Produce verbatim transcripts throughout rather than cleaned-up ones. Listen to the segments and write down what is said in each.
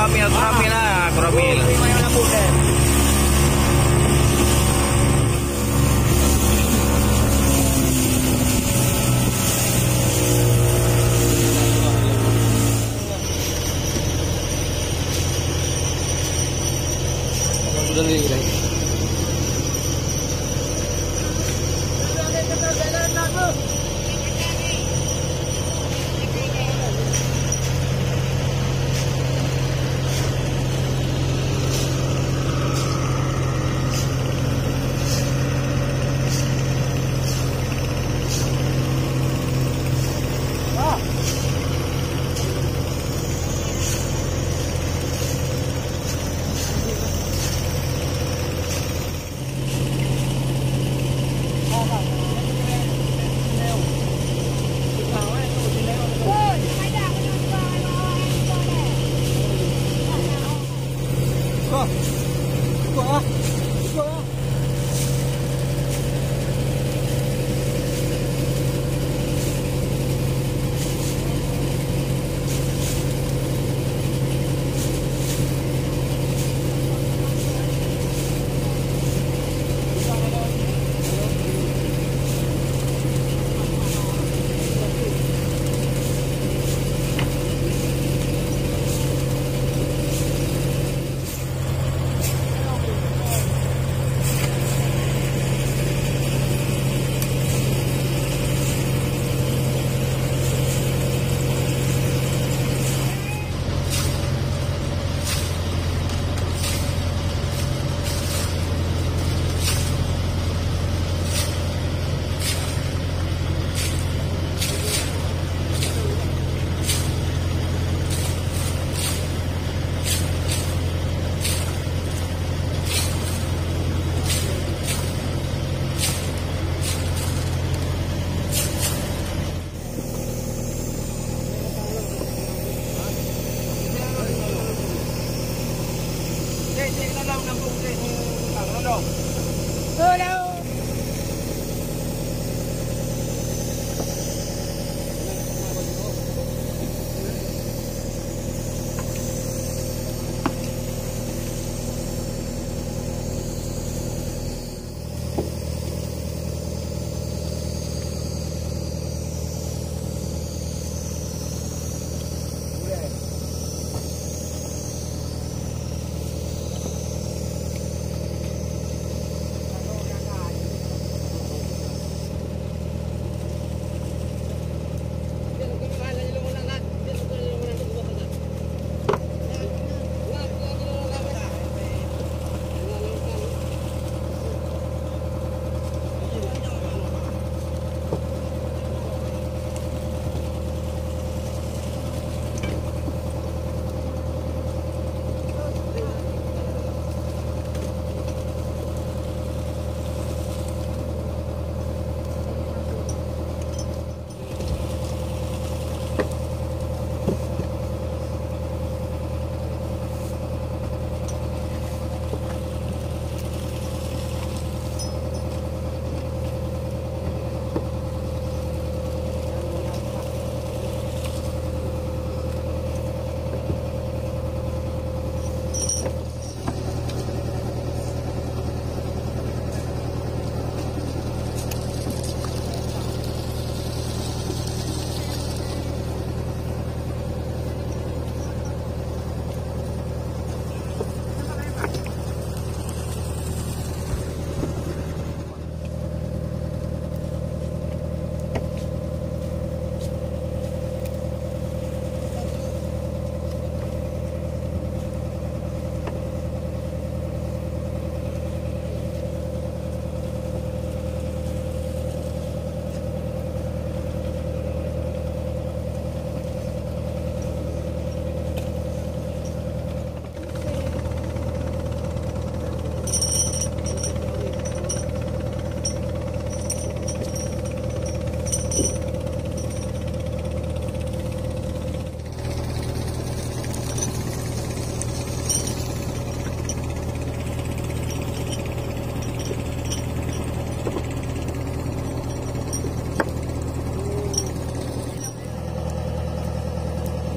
Koramil, koramil lah, koramil.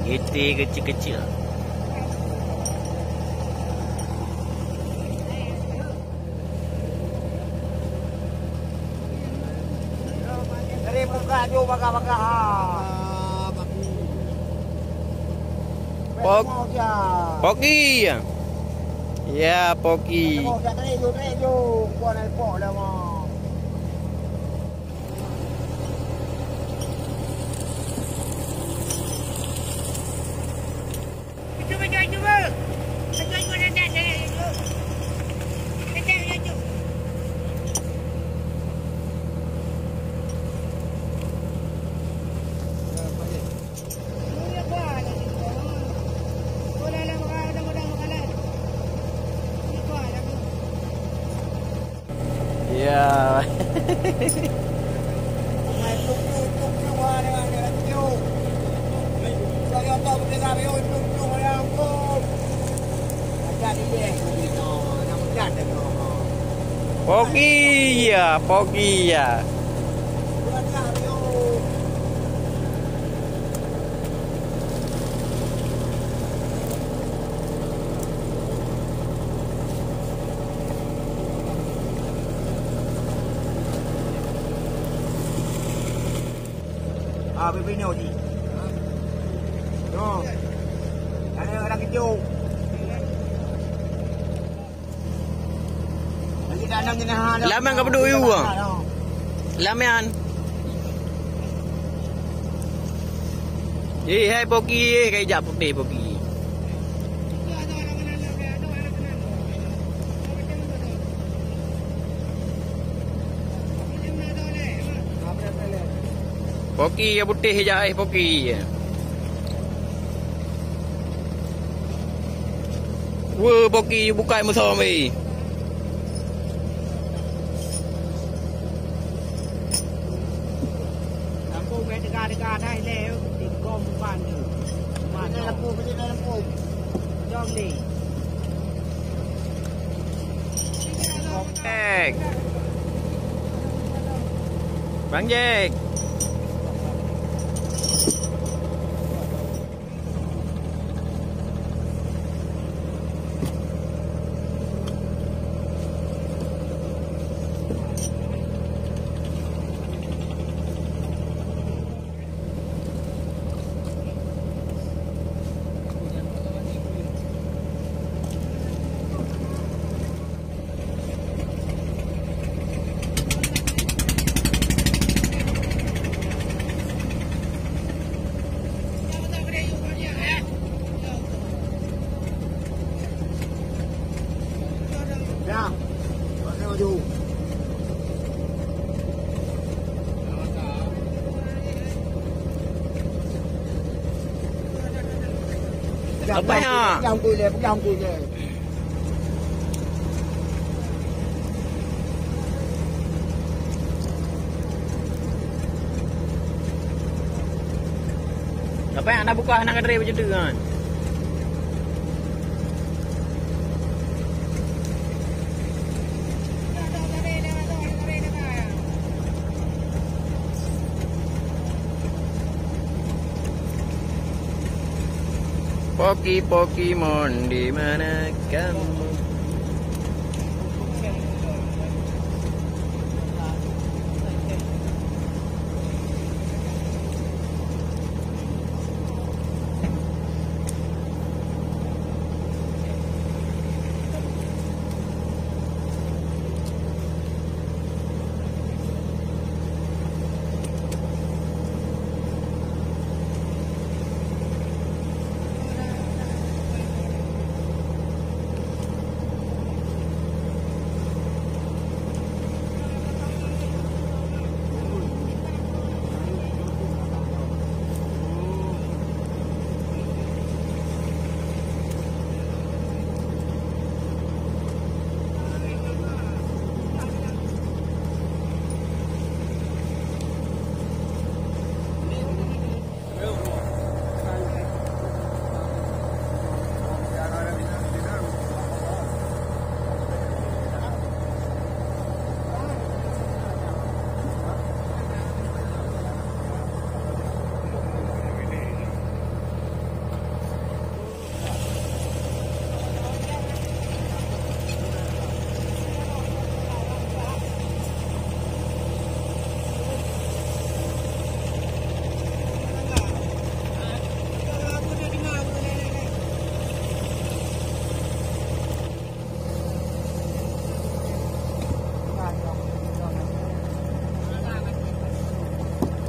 Giti kecil-kecil. Yo, bagah-bagah, ha. Pok-, Poki. Ya, Poki. Ya. Pogi ya, pogi ya. Ah, bebe nyoe ji. Nyoe. Ada orang kejut. Lagi dah enam jenah. Lamang ka peuduek yue, ah. Lamang. Eh, hai Pogi, eh, kai jak putéh Pogi. Pogi ya putéh jak, eh, Pogi. Wah, Pogi bukai musoh, weh. Lampu bèk teuga-teuga dah ilèe, digom ban tu. Ban tu. Lampu, beli lampu. Jom ni. Bang Jack. Bang Jack. Ya, pakai baju. Apa ya? Pegang kulit, pegang kulit. Apa yang nak buka, nak kedai macam tu kan? Poki, Pokemon, di mana kamu?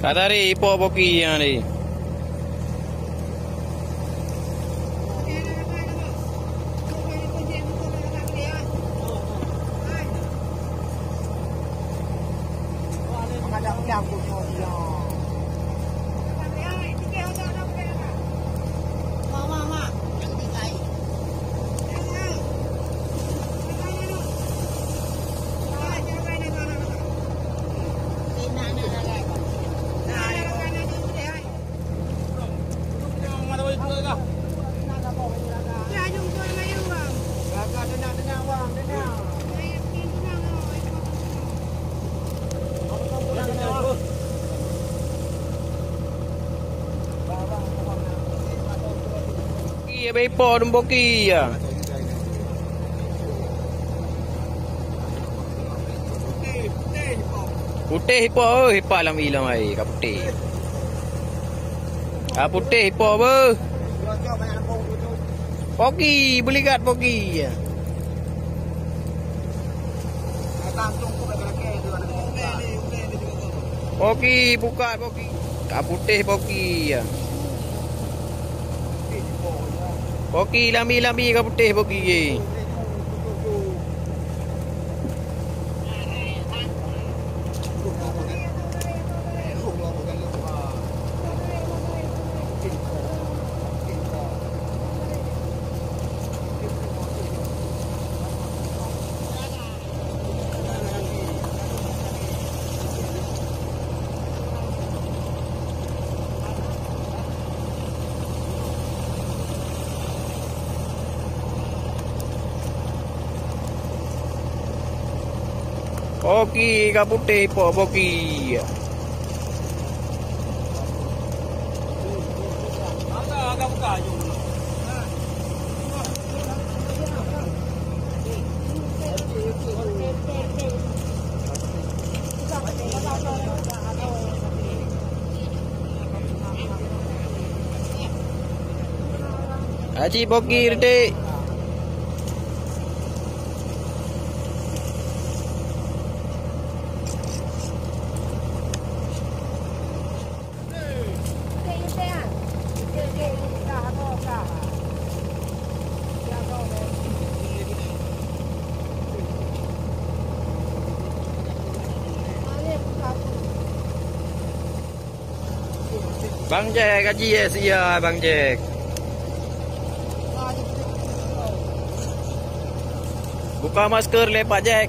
Ka tari ipo boki nyan tadi. Iya, beuipo dum boki, ya. Putéh ipo, oh, ipo lam ilong ai, ka putéh. Ka putéh ipo beuh. Poki, beuligat poki. Poki, buka poki. Ka putéh poki. Poki lambi-lambi ka putéh poki. Poki ka putéh ipo poki. Aci poki redik. Bang Jack, gaji ya sia Bang Jack. Buka masker lé Pak Jack.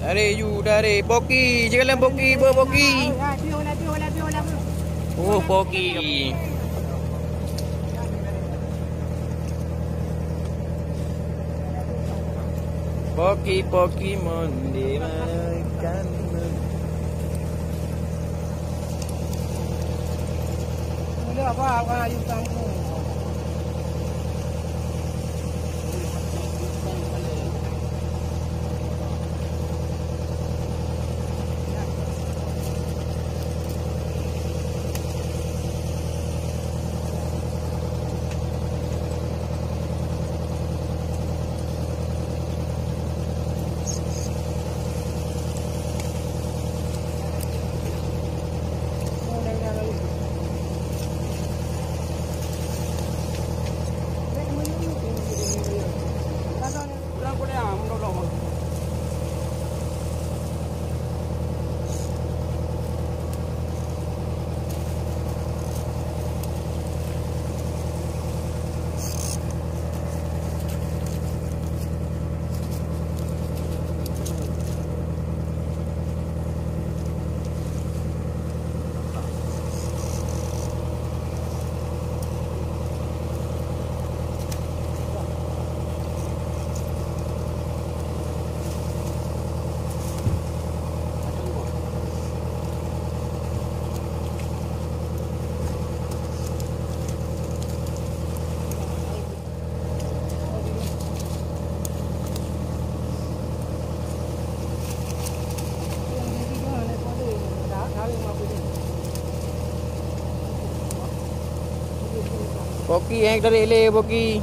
Dari yu, dari Boki, jalan Boki, Boki. Oh, Boki. Poki-poki mon di mana ikan. Mula apa awak ayu kampung? Boki, eh, tarék lé, Boki.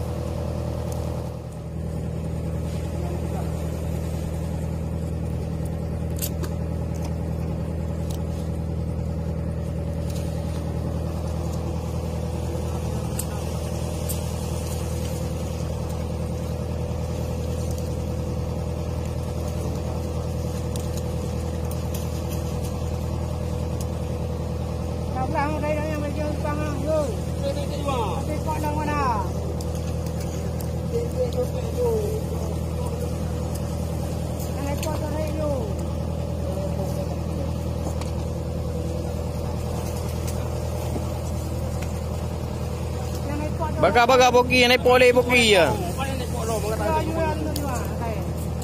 Bagah-bagah Boki, nyang ipo lé Boki ya.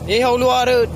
Eh, hau luwa rot.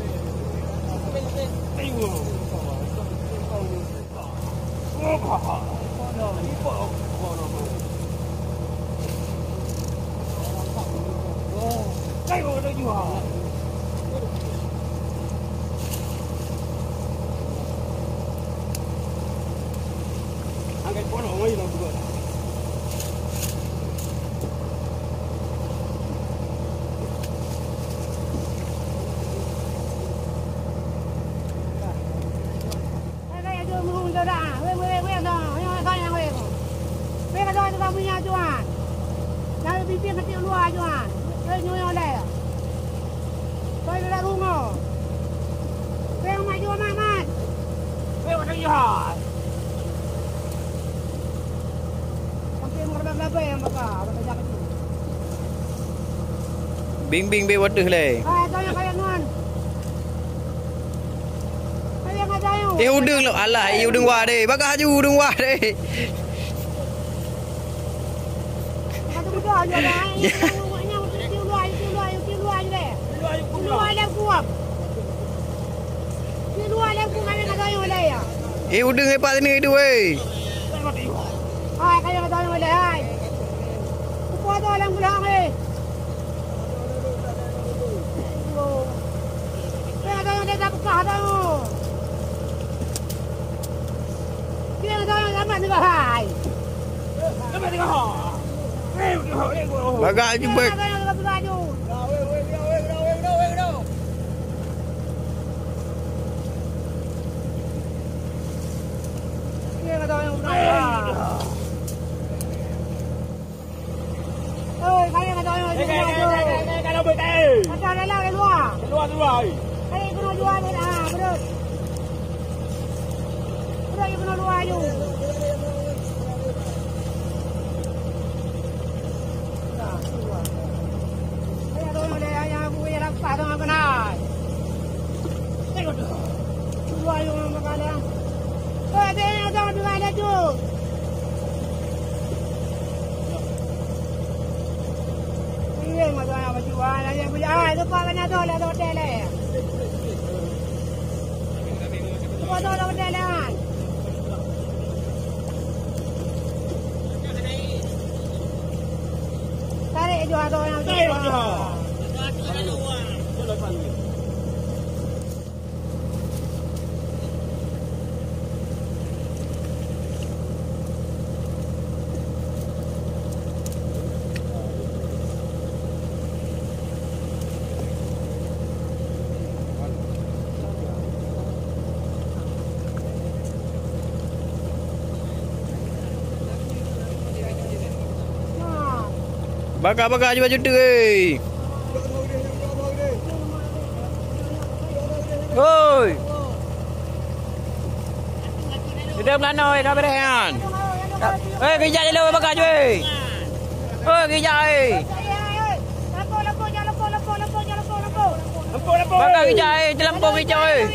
Bieng-bieng bèk watèe lé. Eh, udeueng lom. Alah, eh, udeueng wah deh. Bagah aju udeueng wah deh. Eh, udeueng eh, pat ni tu, eh. Bagah jeuet. Oi, kalian kata orang macam ni, eh, eh, eh, eh, eh, kalau boleh, eh. Macam dalam, di luar. Di luar, di luar, eh. Kalian kena luar ni, ah, betul. Betul, you kena luar, you. Nah, keluar. Kalian kata orang boleh, yang aku punya rapat tu, aku kenal. Tengok tu. Keluar, you, orang makan, ah. Oi, tengok tu, dua ada tu. Iya, masa nak baju, ah, dah yang baju, ah, itu pak banyak tu, dah tu hotel, eh. Itu pak tu, dah hotel, eh, kan? Tarik je, ah, tu yang baju, ah. Bagah-bagah aju baju tu, eh. Hoi. Sudah melanoe, dah beres nyan. Eh, geujak di luwa bagah jih, eh. Eh, geujak, eh. Bagah geujak, eh. Teulimpong geujak, eh.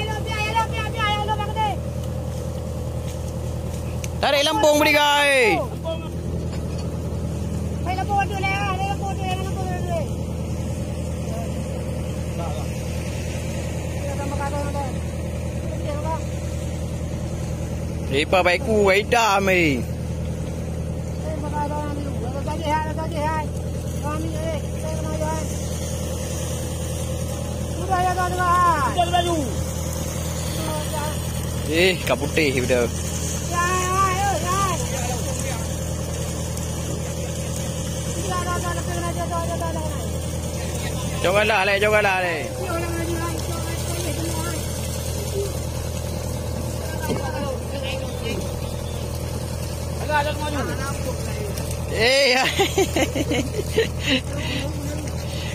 Tarék limpong beudiga, eh. Eh, pa baik ku, baik dah, meh. Eh, ka putéh beutôi. Jom galak lé, jom galak lé. Eh, ya.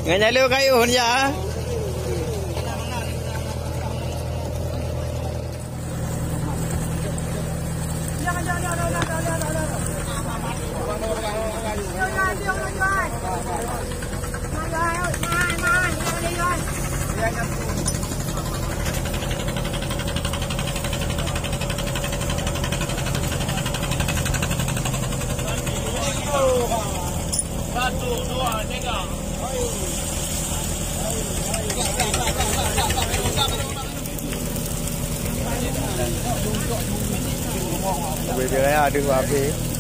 Ngon nyalo kayun ya. Satu, dua, tiga. Bubé raya deuh habéh.